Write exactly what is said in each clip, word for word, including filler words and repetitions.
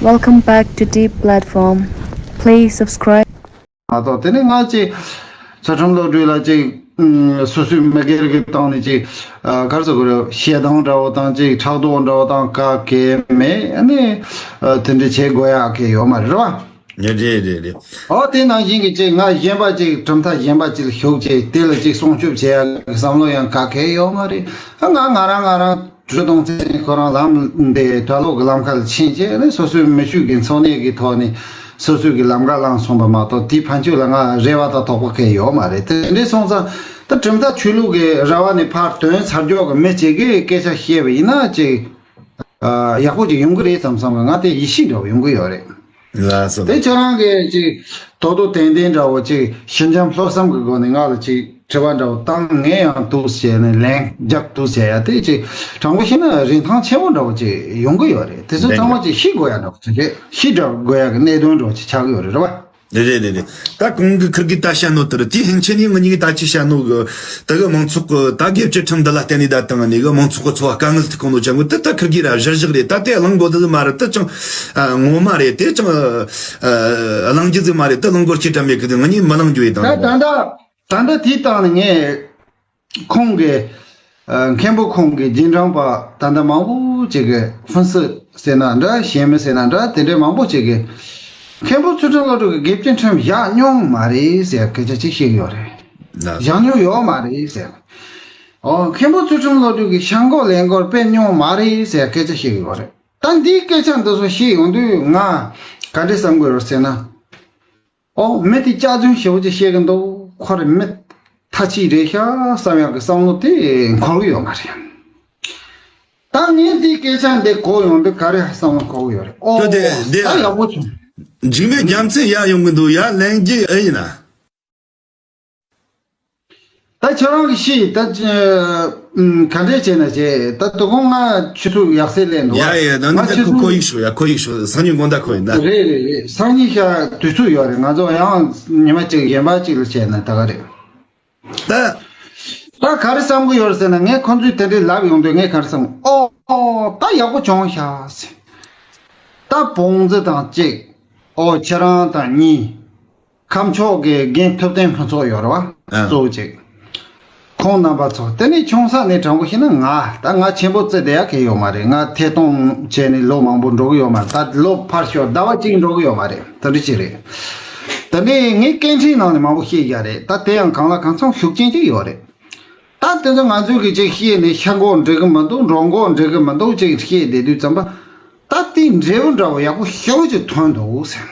Welcome back to Deep Platform. Please subscribe. མ་གཏོགས་དེ་ནི་ང་ཅིག་ཚུལ་ཁྲིམས་བློ་གྲོས་ལ་ཅིག་ཨུམ། སོ་སོའི་མི་སྒེར་གྱི་སྟེང་ནས་ཅིག་ཨ། ག་རེ་ཟེར་དགོས་རེད། ཞེ་སྡང་འདྲ་བོ་དང་ཅིག་ཕྲག་དོག་འདྲ་བོ་དང་ག་གེ་མེད། ཨ་ནི་ཨ། དེ་འདྲ་བྱེད་དགོས་ཡག་གི་ཡོད་མ་རེད་བ། རེད་རེད་རེད། ཨོ་དེ་ནང་བཞིན་གྱི་ཅིག་ང་གཞན་པ་ཅིག་གྲུབ་མཐའ་གཞན་པ་ཅིག་ལ་ཞུགས་བྱས་དེ་ལ་ཅིག་སྲུང་སྐྱོབ་བྱེད་ཡག་གི་བསམ་བློ་ཡང་ག་གེ་ཡོད་མ་རེད། ཨ། ང་ང་རང་ང་རང་གྲོས་གཏོང་ཚེ་ཁོ་རང་ལམ་འདི་གྲྭ་ལོག་གི་ལམ་ཁ་ལ་ཕྱིན་བྱས་ནས་སོ་སོའི་མི་ཤུགས་ཀྱི་འཚོ་གནས་ཀྱི་ཐོག་ནས་སོ་སོའི་གི་ལམ་ཁ་བླངས་སོང་བ་མ་གཏོགས་དེའི་ཕན་ཆོད་ལ་ང་རེ་བ་དང་དོགས་པ་གང་ཡང་ཡོད་མ་རེད། དེ་འདྲ་སོང་ཙང་ད་གྲུབ་མཐའ་ཆོས་ལུགས་ཀྱི་ར་བ་ནས་ཕར་དོན་ཚར་རྒྱུ་གི་མི་གཅིག་གིས་སྐད་ཆ་བཤད་པ་ཡིན་ན་ཅིག་ཨ། ཡག་པོ་ཅིག་ཡོང་གི་རེད་བསམ་བསམ་གི་ང་དེ་ཡིད་ཆེས་འདྲ་བོ་ཡོང་གི་ཡོད་རེད། ལགས་སོ། དེ་ཁྱེད་རང་གིས་ཅིག་དོ་དོ་ཏན་ཏན་འདྲ་བོ་ཅིག་ཞི་འཇམ་ལྷོད་བསམ་གི་སྒོ་ནས་ང་ལ་ཅིག་དྲི་བ་འདྲ་བོ་བཏང་། ངས་ཡང་འདུག་བྱས་ནས་ལན་རྒྱབ་འདུག་བྱས་ཡ་དེ་ཅིག་དྲང་པོ་བཤད་ན་རིན་ཐང་ཆེན་པོ་འདྲ་བོ་ཅིག་ཡོང་གི་ཡོད་རེད། དེ་ཚོ་ལན་ཚང་མ་རྒྱབ་ཅིག་ཤེས་དགོས་ཡ་འདྲ་བོ་ཅིག་རེད། ཤེས་འདྲ་དགོས་ཡ་གི་གནད་དོན་འདྲ་བོ་ཅིག་ཆགས་ཀྱི་ཡོད་རེད། རེད་བ། རེད་རེད་རེད་རེད། ད་གོང་གི་ཁུར་གིས་ད་བཤད་ནོ་དེ་རེད། དེའི་ཕན་ཆད་ནས་ང་གཉིས་ཀྱིས་ད་ཅི་བཤད་ནོ་གི་དེ་གི་མང་ཚོགས་གི་ད་དགེ་བཅུ་ཁྲིམས་འདི་ལ་བརྟེན་ནས་ད་བཏང་ནས་གི་མང་ཚོགས་གི་འཚོ་བ་དཀའ་ངལ་ཐུག་གོ་ནོ་ཅང་གི་དེ་ད་ཁུར་གིས་ར་གཞིར་བཞག་རེད། ད་དེ་གླེང་དགོས་དེ་མ་རེད། དེ་ཅང་ཨ། ངོ་མ་རེད། དེ་ཅང་ཨ། གླེང་རྒྱུ་ཟིག་མ་རེད། དེ་གླེང་དགོས་ཀྱི་ད་མེད་གི། དེ་ང་གཉིས་མི་གླེང་རྒྱུ་ཡིན་ད། ད་ད་ད་ད་ད་དེའི་སྟེང་ནས་ངས་ཁོང་གི་ཨ། མཁན་པོ་ཁོང་གི་རྗེས་འབྲང་པ་ད་ལྟ་མང་པོ་ཅིག་གི་ཧྥུན་སི་ཟེར་ན་འདྲ། གཞན་མི་ཟེར་ན་འདྲ། དེ་འདྲའི་མང་པོ་ཅིག་གིས་མཁན་པོ་ཚུལ་ཁྲིམས་བློ་གྲོས་ཀྱིས་དགེ་བཅུའི་ཁྲིམས་བཞག་མྱོང་མ་རེད་ཟེར་སྐད་ཆ་ཅིག་བཤད་ཀྱི་ཡོད་རེད། ལགས། བཞག་མྱོང་ཡོད་མ་རེད་ཟེར། ཨོ། མཁན་པོ་ཚུལ་ཁྲིམས་བློ་གྲོས་ཀྱིས་ཤ་འགོག་ལས་འགོག་སྤེལ་མྱོང་མ་རེད་ཟེར་སྐད་ཆ་བཤད་ཀྱི་ཡོད་རེད། ད་འདིའི་སྐད་ཆ་འདི་ཚོ་བཤད་ཡོང་དུས་ང་ག་འདྲས་བསམ་གྱི་ཡོད་ཟེར་ན། ཨོ། མི་དེ་སྐྱག་རྫུན་ཞེ་པོ་ཅིག་བཤད་གི་འདུག་ཁོ་རེ་མི་ཐ་ཆད་རེད་ཤག་བསམ་ཡག་གི་བསམ་བློ་དེ་འཁོར་གི་ཡོད་མ་རེད། ད་ངས་འདིའི་སྐད་ཆ་འདི་གོ་ཡོང་དུས་ག་རེ་བསམ་བློ་འཁོར་གི་ཡོད་རེད། ཨོ། ཁྱོད་དེ་འདི་ད་ཡག་པོ་བྱུང་། འཇིགས་མེད་རྒྱལ་མཚན་ཡར་ཡོང་གི་འདུག་ཡར་ལེན་རྒྱུ་ཨེ་ཡིན་ན། ད་ཁྱོད་རང་གིས་ཤེས། ད་ཅི། ཨུམ། ག་འདྲས་བྱས་ན་བྱས། ད་དོ་དགོང་ང་ཆུ་ཚོད་ཡག་སེ་ལེན་འདུག་ཡ་ཡ། ད་ང་ནི་ཆུ་ད་ཁོ་ཚོད་ཁོ་ཡིག་ཤོག་ཡ། ཁོ་ཡིག་ཤོག་སང་ཉིན་དགོང་དག་ཁོ་ཡིན་ད། རེད་རེད་རེད། སང་ཉིན་ཤ་དུས་ཚོད་ཡོད་རེད། ང་ཚོ་ཡང་ཉི་མ་གཅིག་གཞན་པ་གཅིག་ལ་བྱས་ན་ད་ག་རེད། ད། ད་ག་རེ་བསམ་གི་ཡོད་རེད་ཟེར་ན། ངས་ཁོ་ཚོས་དེ་འདྲས་ལབ་ཡོང་དུས་ངས་ག་རེ་བསམ། ཨོ་ཨོ། ད་ཡག་པོ་བྱུང་ཤག་ཟེར། ད་བོང་རྫི་དང་གཅིག་ཨོ། ཁྱེད་རང་དང་གཉིས། ཁམས་ཕྱོགས་ཀྱི་རྒན་ཐུབ་བསྟན་ཕུན་ཚོགས་ཡོད་རེད་བ། ཨ། གཙོ་བོ་གཅིག་ཁོང་རྣམ་པ་ཚོ། དེ་ནས་ཆུང་ས་ནས་དྲང་པོ་བཤད་ན་ང་ད་ང་ཆེན་པོ་བརྩི་བསྡད་ཡ་གང་ཡོད་མ་རེད། ང་ཐད་གཏོང་བྱས་ནས་ལོ་མང་པོ་འགྲོ་གི་ཡོད་མ་རེད། ད་ལོ་ཕར་ཞོག་ཟླ་བ་གཅིག་འགྲོ་གི་ཡོད་མ་རེད། དེ་འདྲ་ཅིག་རེད། དེ་ནས་ངས་སྐད་འཕྲིན་ནང་ནས་མང་པོ་བཤད་ཡ་རེད། ད་དེ་ཡང་གང་ལ་གང་འཚམ་ཤུགས་རྐྱེན་ཅིག་ཡོད་རེད། ད་དེ་ཚོ་ང་ཚོས་གི་ཅིག་བཤད་ནས་ཤ་འགོག་འགྲིག་གི་མི་འདུག་འབྲོག་འགོག་འགྲིག་གི་མི་འདུག་ཅིག་བཤད་བསྡད་དུས་ཙམ་པ། ད་དེའི་འབྲས་བུ་འདྲ་བོ་ཡག་པོ་ཞེ་པོ་ཅིག་ཐོན་འདུག་ཟེར།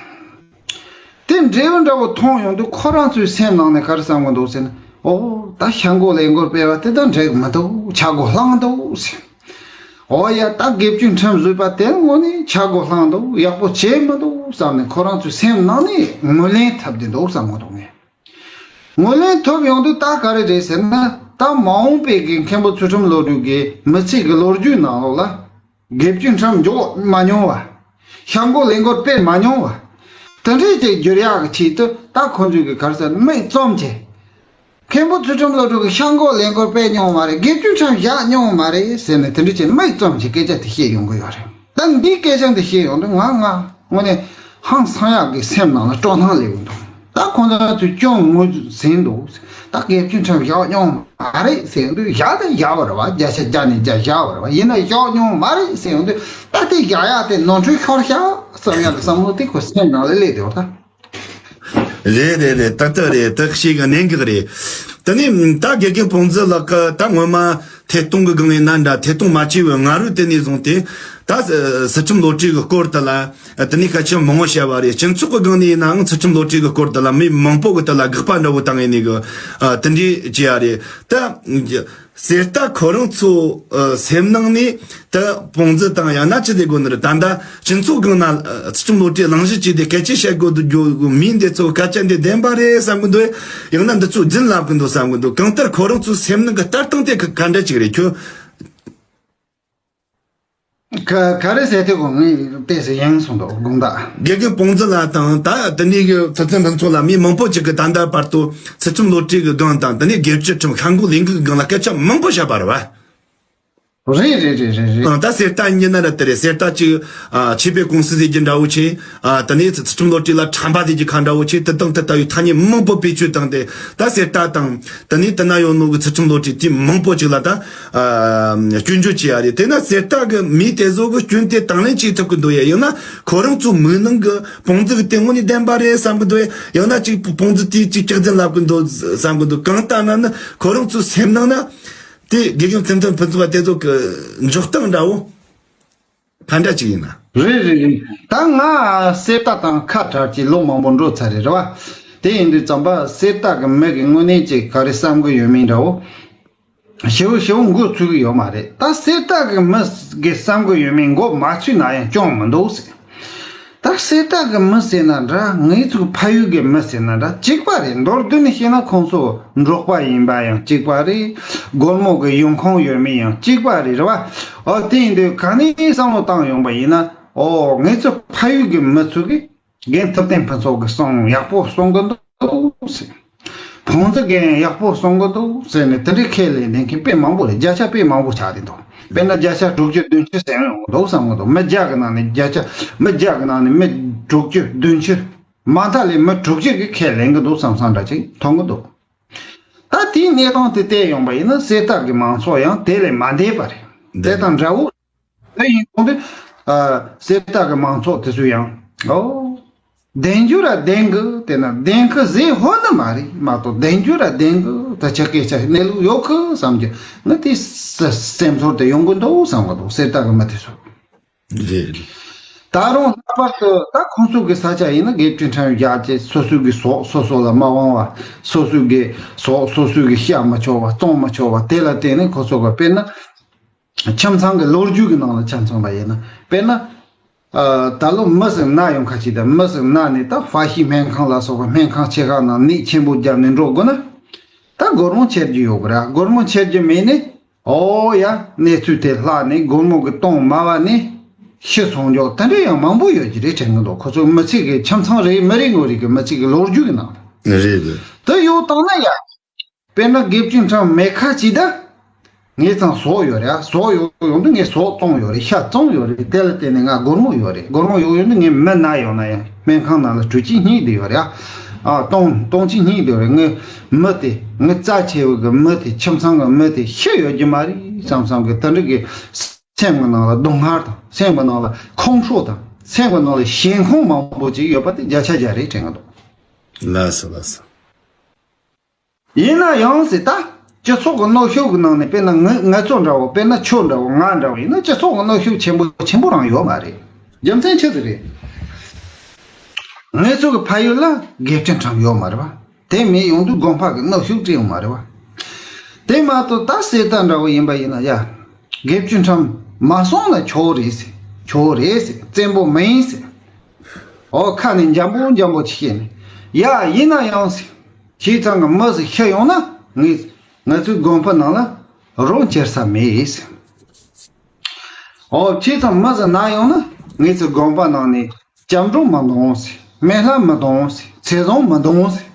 དེ་འབྲས་བུ་འདྲ་བོ་མཐོང་ཡོང་དུས་ཁོ་རང་ཚོའི་སེམས་ནང་ནས་ག་རེ་བསམ་གི་འདུག་ཟེར་ན། ཨོ། ད་ཤ་འགོག་ལས་འགོག་སྤེལ་བ་དེ་དང་འགྲིག་མི་འདུག་ཆ་སྒོ་བསླངས་འདུག་ཟེར། ཨོ་ཡ། ད་དགེ་བཅུའི་ཁྲིམས་བཟོས་པ་དེ་དངོས་གནས་ཆ་སྒོ་བསླངས་འདུག་ཡག་པོ་བྱས་མི་འདུག་བསམ་ནས་ཁོ་རང་ཚོའི་སེམས་ནང་ནས་ངོས་ལེན་ཐེབས་བསྡད་འདུག་བསམ་གི་འདུག་ངས། ངོས་ལེན་ཐོབ་ཡོང་དུས་ད་ག་རེ་རེད་ཟེར་ན། ད་མ་འོངས་པའི་གི་མཁན་པོ་ཚུལ་ཁྲིམས་བློ་གྲོས་ཀྱི་མི་ཚེ་གི་ལོ་རྒྱུས་ནང་ལོགས་ལ། དགེ་བཅུའི་ཁྲིམས་འཇོག་མ་མྱོང་བ། ཤ་འགོག་ལས་འགོག་སྤེལ་མ་མྱོང་བ། དེ་འདྲས་ཅིག་འགྱུར་ཡག་གི་ཆེད་དུ་ད་ཁོང་ཚོས་གི་ག་རེ་ཟེར་ན་མིག་བཙུམས་བྱས། མཁན་པོ་ཚུལ་ཁྲིམས་བློ་གྲོས་ཀྱིས་ཤ་འགོག་ལས་འགོག་སྤེལ་མྱོང་བ་མ་རེད། དགེ་བཅུའི་ཁྲིམས་བཞག་མྱོང་བ་མ་རེད་ཟེར་ནས་དེ་འདྲས་ཅིག་མིག་བཙུམས་བྱས་སྐད་ཆ་དེ་བཤད་ཡོང་གི་ཡོད་རེད། ད་འདིའི་སྐད་ཆ་འདི་བཤད་ཡོང་དུས་ང་ང་དངོས་གནས་ཧང་སང་ཡག་གི་སེམས་ནང་ལ་སྤྲོ་སྣང་སླེབས་ཀྱི་འདུག་ད་ཁོང་ཚོ་ཚོས་སྐྱོན་ངོས་ཟིན་འདུག་ད་དགེ་བཅུའི་ཁྲིམས་བཞག་མྱོང་མ་རེད་ཟེར་ཡོང་དུས། བཞག་དེ་བཞག་པ་རེད་བ། བརྒྱ་ཆ་བརྒྱ་ནས་བརྒྱ་བཞག་པ་རེད་བ། ཡིན་ན་བཞག་མྱོང་མ་རེད་ཟེར་ཡོང་དུས། ད་དེ་བཞག་ཡག་དེ་ནོར་འཁྲུལ་ཤོར་ཤག་བསམ་ཡག་གི་བསམ་བློ་དེ་ཁོ་སེམས་ནང་ལ་སླེབས་བསྡད་ཡོད་ད། རེད་རེད་རེད། ཏག་ཏག་རེད། ཏག་ཤེས་གི་གནད་འགག་རེད། དེ་ནས་ད་དགེ་རྒན་བོང་རྫི་ལགས་ཀྱིས་ད་སྔོན་མ་ཐད་གཏོང་གི་སྒང་ནས་ན་འདྲ། ཐད་གཏོང་མ་བྱས་པའི་སྔ་རོལ་དེ་ནས་བཟུང་སྟེ། ད་ཚུལ་ཁྲིམས་བློ་གྲོས་ཀྱི་སྐོར་དེ་ལ་དེ་ནས་སྐད་ཆ་མང་བོ་བཤད་པ་རེད། སྤྱི་ཚོགས་ཀྱི་སྒང་ནས་ཡིན་ནའང་ཚུལ་ཁྲིམས་བློ་གྲོས་ཀྱི་སྐོར་དེ་ལ་མི་མང་པོ་གིས་དེ་ལ་དགག་པ་འདྲ་བོ་བཏང་ཡས་ནས་གི་དེ་འདྲས་བྱས་ཡ་རེད་ད། གསེར་རྟ་ཁོ་རང་ཚོ་ཨ། སེམས་ནང་ནས་ད་བོང་རྫི་དང་ཡང་ན་ཅི་ཟེར་དགོས་ནི་རེད། ད་ལྟ་སྤྱི་ཚོགས་སྒང་ན་ཨ། ཚུལ་ཁྲིམས་བློ་གྲོས་གླེང་གཞི་བྱས་ཏེ་སྐད་ཆ་བཤད་དགོས་འདུག་རྒྱུ་མི་འདི་ཚོ་སྐད་ཆ་འདི་བདེན་པ་རེད་བསམ་གི་འདུག་ཡང་ན་འདི་ཚོ་རྫུན་ལབ་གི་འདུག་བསམ་གི་འདུག་གང་ལྟར་ཁོ་རང་ཚོའི་སེམས་ནང་གི་ལྟ་སྟངས་དེ་ག་ག་འདྲ་ཅིག་རེད། ཁྱོད་ག་ག་རེ་ཟེར་དེ་གོ་ངས་བལྟས་ཟེར་ཡང་སོང་འདུག་དགོངས་དག་དགེ་རྒན་བོང་རྫི་ལགས་དང་ད་དེ་ནས་གི་ཚུལ་ཁྲིམས་ཕུན་ཚོགས་ལགས་མི་མང་པོ་ཅིག་གིས་ད་ལྟ་བར་དུ་ཚུལ་ཁྲིམས་བློ་གྲོས་ཀྱི་སྒང་དང་དེ་ནས་དགེ་བཅུའི་ཁྲིམས་ཤ་འགོག་ལས་འགོག་གི་སྒང་ལ་སྐད་ཆ་མང་པོ་བཤད་པ་རེད་བ། རེད་རེད་རེད་རེད་རེད། ཨང་། ད་གསེར་རྟ་གཉིས་ན་ར་དེ་རེད། གསེར་རྟ་གཅིག་ཨ་ཆེད་ཕེབས་ཀུང་སི་ཟེར་གྱི་འདྲ་བོ་ཆེ། ཨ་དེ་ནས་ཚུལ་ཁྲིམས་བློ་གྲོས་ལ་ཁྲམ་པ་ཟེར་གྱི་ཁ་འདྲ་བོ་ཆེ། དེ་དང་དེ་ལྟ་བུའི་ཐ་སྙད་མང་པོ་བེད་སྤྱོད་བཏང་སྟེ། ད་གསེར་རྟ་དང་དེ་ནས་དེ་ན་ཡོད་ནོ་གི་ཚུལ་ཁྲིམས་བློ་གྲོས་དེ་མང་པོ་ཅིག་ལ་ད་ཨ་སྐྱོན་བརྗོད་བྱེད་ཡ་རེད། དེ་ན་གསེར་རྟ་གི་མི་དེ་ཚོ་གི་སྐྱོན་དེ་དང་ལེན་བྱེད་ཐུབ་ཀྱི་འདུག་ཡ། ཡང་ན་ཁོ་རང་ཚོ་མིག་ནང་གི་བོང་ཙི་གི་དེ་དངོས་གནས་བདེན་པ་རེད་བསམ་གྱི་འདུག་ཡ། ཡང་ན་ཅིག་བོང་ཙི་དེ་ཅིག་སྐྱག་རྫུན་ལབ་ཀྱི་འདུག་བསམ་གྱི་འདུག་གང་ལྟར་ན་ནི་ཁོ་རང་ཚོའི་སེམས་ནང་ན། དེ་དགེ་རྒན་ཚུལ་ཁྲིམས་ཕུན་ཚོགས་པ་དེ་ཚོ་གི་འཇོག་སྟངས་འདྲ་བོ་ཕན་འདྲ་ཅིག་ཡིན་ན། རེད་རེད་རེད། ད་ང་གསེར་རྟ་དང་ཁ་བྲལ་གྱི་ལོ་མང་པོ་འགྲོ་ཚར་རེད། རེད་བ། དེ་ཡིན་དུས་ཙམ་པ་གསེར་རྟ་གི་མི་གི་དངོས་གནས་ཅིག་ག་རེ་བསམ་གི་ཡོད་མིན་འདྲ་བོ། ཞེ་བོ་ཞེ་བོ་མགོ་ཚོས་གི་ཡོད་མ་རེད། ད་གསེར་རྟ་གི་མི་གི་བསམ་གི་ཡོད་མིན་མགོ་མ་ཚོས་ན་ཡང་སྐྱོན་མི་འདུག་ཟེར། ད་གསེར་རྟ་གི་མི་ཟེར་ན་འདྲ། ངེད་ཚོའི་ཕ་ཡུལ་གི་མི་ཟེར་ན་འདྲ། གཅིག་པ་རེད། མདོར་བསྡུས་ནས་བཤད་ན་ཁོང་ཚོ་འབྲོག་པ་ཡིན་པ་ཡང་གཅིག་པ་རེད། སྒོར་མོ་གི་ཡོང་ཁུངས་ཡོད་མེད་ཡང་གཅིག་པ་རེད། རེད་བ། ཨོ་དེ་ཡིན་དུས་ག་ནས་བསམ་བློ་བཏང་ཡོང་པ་ཡིན་ན། ཨོ་ངེད་ཚོ་ཕ་ཡུལ་གི་མི་ཚོ་གིས་རྒན་ཐུབ་བསྟན་ཕུན་ཚོགས་ཀྱིས་གསུང་ཡག་པོ་གསུང་གི་འདུག་ཟེར། བོང་ཙི་རྒན་ཡག་པོ་གསུང་གི་འདུག་ཟེར་ནས་དེ་འདྲའི་ཁས་ལེན་མཁན་དཔེ་མང་པོ་རེད། བརྒྱ་ཆ་དཔེ་མང་པོ་ཆགས་བསྡད་འདུག་དཔེར་ན་བརྒྱ་ཆ་དྲུག་ཅུ་བདུན་ཅུ་ཟེར་ཡོང་གི་འདུག་བསམ་གི་འདུག་མི་བརྒྱ་གི་ནང་ནས་བརྒྱ་ཆ་མི་བརྒྱ་གི་ནང་ནས་མི་དྲུག་ཅུ་བདུན་ཅུ་མ་མཐའ་ལས་མི་དྲུག་ཅུ་གིས་ཁས་ལེན་གི་འདུག་བསམ་བསམ་འདྲ་ཅིག་མཐོང་གི་འདུག་ད་དེའི་གནས་སྟངས་དེ་བལྟས་ཡོང་པ་ཡིན་ན་གསེར་རྟ་གི་མང་ཚོགས་ཡང་དེ་ལས་མ་འདས་པ་རེད། དེ་དང་འདྲ་བོ། དེ་ཡིན་དུས་ཨ་གསེར་རྟ་གི་མང་ཚོགས་དེ་ཚོ་ཡང་ཨོ། བདེན་རྒྱུ་ར་བདེན་གི་དེ་ན་བདེན་གི་ཟེར་ཧོ་ནི་མ་རེད་མ་གཏོགས། བདེན་རྒྱུ་ར་བདེན་གི་ད་ཆ་སྐད་ཆ་གནས་ལུགས་ཡོད་གི་བསམ་གྱི། ང་དེ་སེམས་ཚོར་དེ་ཡོང་གི་འདུག་བསམ་གི་འདུག་གསེར་རྟ་གི་མི་དེ་ཚོ། རེད། ད་རུང་ལྷག་པར་དུ་ད་ཁོང་ཚོ་གི་ས་ཆ་ཡིན་ན་དགེ་བཅུ་ཕྲེང་རྒྱ་ཆེ། སོ་སོ་གི་ཟོག་སོ་སོ་ལ་མ་དབང་བ། སོ་སོ་གི་ཟོག་སོ་སོ་གི་བཤའ་མི་ཆོག་པ། བཙོང་མི་ཆོག་པ། དེ་ལ་བརྟེན་ནས་ཁོ་ཚོ་གི་དཔེར་ན། ཁྱིམ་ཚང་གི་ལོ་རྒྱུས་ཀྱི་ནང་ལ་ཆ་མཚོན་པ་ཡིན་ན། དཔེར་ན། ཨ་ད་ལོ་མི་ཟིག་ན་ཡོང་ཁ་ཅིག་དང་། མི་ཟིག་ན་ནས་ད་ཧྥ་ཤི་སྨན་ཁང་ལ་སོགས་པ་སྨན་ཁང་ཆེ་ཁག་ནང་ནད་ཆེན་པོ་བརྒྱབ་ནས་འགྲོ་དགོས་ན། ད་སྒོར་མོ་འཁྱེར་རྒྱུ་ཡོད་གི་ར། སྒོར་མོ་འཁྱེར་རྒྱུ་མེད་ནས། ཨོ་ཡ། གནས་ཚུལ་དེ་ལྷག་ནས་སྒོར་མོ་གི་གཏོང་མ་བ་ནས་ཤི་སོང་རྒྱུ་དེ་འདྲ་ཡང་མང་པོ་ཡོད་ཀྱི་རེད་དྲན་གི་འདུག་ཁོ་ཚོ་མི་ཚེ་གི་ཁྱིམ་ཚང་རེ་མི་རེ་ངོ་རེ་གི་མི་ཚེ་གི་ལོ་རྒྱུས་ཀྱི་ནང་ལ། རེད་རེད། དེ་ཡོད་བཏང་ན་ཡ། དཔེར་ན་དགེ་བཅུ་ཕྲེང་མེད་ཁ་ཅིག་ད། ངའི་ཚང་ཟོག་ཡོད་རེད་ཨ། ཟོག་ཡོད་ཡོང་དུས་ངས་ཟོག་བཙོང་ཡོད་རེད། ཤ་བཙོང་ཡོད་རེད། དེ་ལ་བརྟེན་ནས་ང་སྒོར་མོ་ཡོད་རེད། སྒོར་མོ་ཡོད་ཡོང་དུས་ངས་མི་ན་ཡོང་ན་ཡང་སྨན་ཁང་ནང་ལ་སྤྲོད་ཅིག་སྙིང་བསྡུས་ཡོད་རེད་ཨ། ཨ་གཏོང་གཏོང་ཅིག་སྙིང་བསྡུས་ཡོད་རེད། ངས་མི་དེ་ངའི་རྩ་ཆེ་བའི་གི་མི་དེ་ཁྱིམ་ཚང་གི་མི་དེ་ཤི་ཡོད་རྒྱུ་མ་རེད་བསམ་བསམ་གི་དེ་འདྲ་གི་སེམས་ཀྱི་ནང་ལ་སྡུག་བསྔལ་དང་། སེམས་ཀྱི་ནང་ལ་ཁོང་ཁྲོ་དང་། སེམས་ཀྱི་ནང་ལ་ཞེན་ཁོང་མང་པོ་ཅིག་ཡོད་པ་དེ་བརྒྱ་ཆ་བརྒྱ་རེད་དྲན་གི་འདུག་ལགས་སོ་ལགས་སོ། ཡིན་ན་ཡང་ཟེར་ད། སྤྱི་ཚོགས་ཀྱི་གནོན་ཤུགས་ཀྱི་ནང་ནས་དཔེར་ན་ང་ང་ཚོ་འདྲ་བོ། དཔེར་ན་ཁྱོད་འདྲ་བོ་ང་འདྲ་བོ་ཡིན་ན་སྤྱི་ཚོགས་ཀྱི་གནོན་ཤུགས་ཆེན་པོ་ཆེན་པོ་རང་ཡོད་མ་རེད། རྒྱུ་མཚན་ཆི་ཟིག་རེད། ང་ཚོ་གི་ཕ་ཡུལ་ལ་དགེ་བཅུ་ཕྲེང་ཡོད་མ་རེད་བ། དེ་མེད་ཡོང་དུས་དགོན་པ་གི་གནོན་ཤུགས་ཅི་ཡོང་མ་རེད་བ། དེ་མ་གཏོགས་ད་གསེར་རྟ་འདྲ་བོ་ཡིན་པ་ཡིན་ན་ཡ། དགེ་བཅུ་ཕྲེང་མ་སོང་ན་ཆོག་རེད་ཟེར། ཆོག་རེད་ཟེར། བཙན་པོ་མིན་ཟེར། ཨོ་ཁ་ནས་འཇམ་པོ་འཇམ་པོ་ཅིག་བཤད་ནས། ཡ་ཡིན་ན་ཡང་ཟེར། ཁྱེད་ཚང་གི་མི་ཟིག་ཤི་ཡོང་ན་ངས་ང་ཚོའི་དགོན་པ་ནང་ལ་རོ་འཁྱེར་ས་མེད་ཟེར། ཨོ་ཁྱེད་ཚང་མི་ཟིག་ན་ཡོང་ན་ངེད་ཚོའི་དགོན་པ་ནང་ནས་སྐྱབས་འགྲོ་མི་འདོན་ཟེར། སྨན་བླ་མི་འདོན་ཟེར། ཚེ་བཟང་མི་འདོན་ཟེར།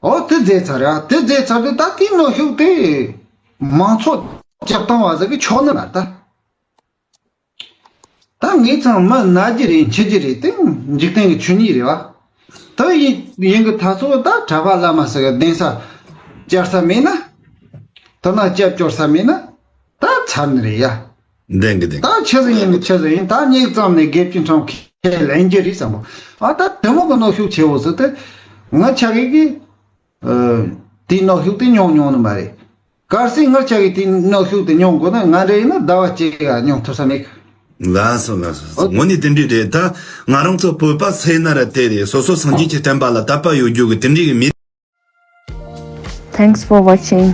ཨོ་དེ་མཛད་ཚར་ཡ། དེ་མཛད་ཚར་དུས་ད་དེའི་གནོན་ཤུགས་དེ་མང་ཚོགས་སྐྱབས་བཏང་བ་ཟིག་གིས་ཆོག་ནི་མ་རེད་ད། ད་ངེད་ཚང་མི་ན་རྒྱུ་རེད། འཆི་རྒྱུ་རེད། དེ་འཇིག་རྟེན་གྱི་ཆོས་ཉིད་རེད་བ། དེ་ཡིན་ཡིན་གི་ད་ཚོ་ད་གྲྭ་པ་བླ་མ་ཟིག་གི་གདན་ས་བཅར་ས་མེད་ན། དེ་ན་སྐྱབས་བཅོལ་ས་མེད་ན་ད་ཚར་ནི་རེད་ཡ། བདེན་གི་བདེན། ད་ཆི་ཟིག་ཡིན་ནི་ཆི་ཟིག་ཡིན། ད་སྙིགས་ཙམ་ནས་དགེ་བཅུ་ཕྲེང་ཁས་ལེན་རྒྱུ་རེད་བསམ་པ། ཨ་ད་དེ་མོ་གི་གནོན་ཤུགས་ཆེ་བོ་ཟིག་དེ་ང་ཆ་གི་གི་ཨ་དེའི་གནོན་ཤུགས་དེ་མྱོང་མྱོང་ནི་མ་རེད། གལ་སྲིད་ང་ཆ་གི་དེའི་གནོན་ཤུགས་དེ་མྱོང་དགོས་ན་ང་འདྲ་ཡིན་ན་ཟླ་བ་གཅིག་ཡ་མྱོང་ཐུབ་ས་མེད་གི། ལགས་སོ་ལགས་སོ། དངོས་གནས་དེ་འདྲ་རེད། ད་ང་རང་ཚོ་བོད་པ་ཟེར་ན་ར་དེ་རེད། སོ་སོ་སངས་རྒྱས་ཀྱི་བསྟན་པ་ལ་དད་པ་ཡོད་རྒྱུ་གི་དེ་འདྲ་གི་མི། Thanks for watching.